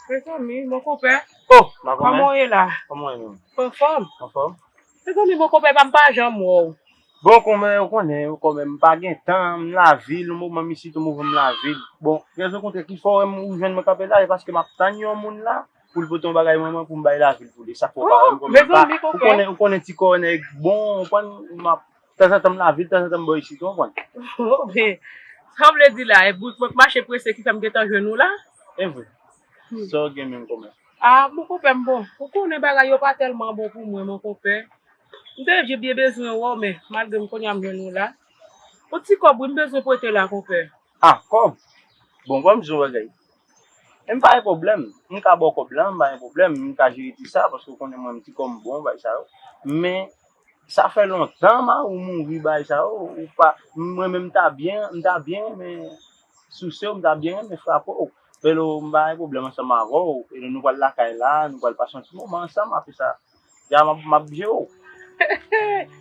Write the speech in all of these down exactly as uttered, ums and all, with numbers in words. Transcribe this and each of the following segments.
Mezanmi, mon konpè, Oh, ma kòman kòmè. W ye la? Kòman w ye menm? Anfòm. Anfòm? Mezanmi, mon konpè, pa m pa janm wè w. Bon, kòmè, ou konnen, ou konnen, m pa gen tan, m lavil, yon moman m isit, yon moman m lavil. Bon, rezon kontrè ki fè w wè m ou jwenn mwen kanpe la, e paske m ap tann yon moun la, pou l pote yon bagay mwen, mwen, pou m bay lavil pou li. Sa fè w pa wè m Oh, kòmè, m pa, mezanmi, ou konpè. konnen, ou konnen ti kò nèg bon, ou konprann, m ap, tanzantan m lavil, tanzantan m bò isit, ou konprann. Oh, men, sa w vle di la, e bout mwen k mache prese ki fè m gentan jwenn ou la? E vre. Hmm. Sa w gen menm kòmè? Ah, mon konpè, m bon. Ou konnen bagay yo pa tèlman bon pou mwen, mon konpè. M te byen byen bezwen wè w, men malgre m kounye a m jwenn ou la. Yon ti kòb, wi, m bezwen prete la, konpè. Ah, kòb? Bon, ban m di w yon bagay. M pa gen pwoblèm. M ka ba w kòb la, m pa gen pwoblèm. M ka jere ti sa, paske w konnen mwen, m ti kòm bon, bagay sa yo. Men, sa fè lontan, mari w mouri, bagay sa yo. Ou pa, mwen menm, m ta byen, m ta byen renmen souse w, m ta byen renmen frape w. Pelo, m pa gen pwoblèm ansanm avè w. E nou pral lakay la, nou pral pase yon ti moman ansanm, apre sa, ya, m ap, m ap jere w.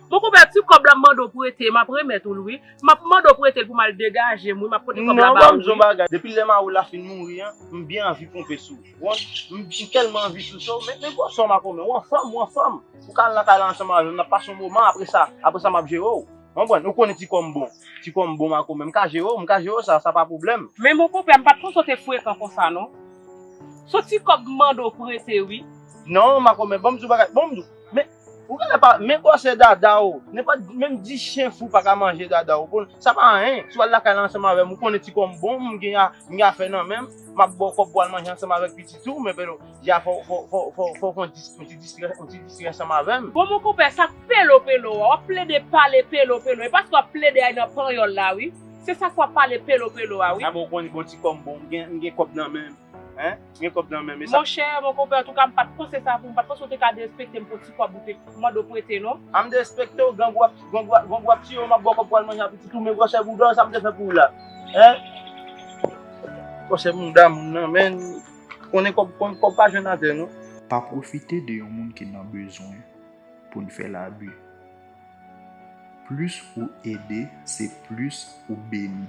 Mon konpè, ti kòb la m mande w prete, m ap remèt ou l, wi. M ap mande w prete l pou m al degaje m, wi. M ap pote kòb la Non, ba ban m ou, di w yon wi. Bagay. Depi lè mari w la fin mouri an, m byen anvi ponpe sou ou. Bon, m, m tèlman anvi souse w, men, men gwosè w, ma kòmè, ou anfòm, ou anfòm. Ou ka al nan kay la ansanm avè m, n ap pase yon moman, apre sa, apre sa, m ap jere w. Ou konprann? Ou konnen ti kò m bon. Ti kò m bon, ma kòmè, m ka jere w, m ka jere w, sa, sa pa pwoblèm. Men mon konpè, m pa t panse w te frekan konsa, non. Se yon ti kòb m mande w prete, wi. Non, ma kòmè, ban m di w bagay, ban m di w. Men, ou genlè pa, men gwosè dada w. Nenpòt, menm dis chen fou pa ka manje dada w. Bon, sa pa anyen. Si w al lakay la ansanm avè m, ou konnen ti kò m bon, m gen a, m gen afè nan men m, m ap ba w kòb pou w al manje ansanm avèk pitit ou, men pelo, ya fò, fò, fò, fò, fò, fò w fè yon dis-, yon ti distrè, yon ti distrè ansanm avè m. Bon, mon konpè, sa k pelo pelo a? W ap plede pale pelo pelo. E paske w ap plede al nan panyòl la, wi. Se sa k w ap pale pelo pelo a, wi. Sa bon, ou konnen bon ti kò m bon, m gen, m gen kòb nan men m. Hein? M gen kòb nan men m, e sa. Monchè, mon konpè, antouka, m pa t panse sa pou m, m pa t panse w te ka derespekte m pou ti kòb ou te mande w prete, non. A m derespekte w, grangou ap, grangou ap, grangou ap tiye w, m ap ba w kòb pou w al manje a pitit ou, men gwosè bouda w, sa m te fè pou w la. Hein? Gwosè bouda moun nan, men, konnen kòb, konnen kòb pa jwenn atè, non. Pa pwofite de yon moun ki nan bezwen pou n fè labi. Plis ou ede, se plis ou beni.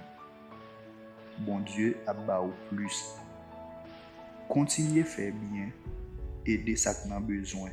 Bondye ap ba ou plis. Kontinye fè byen, ede sa k nan bezwen.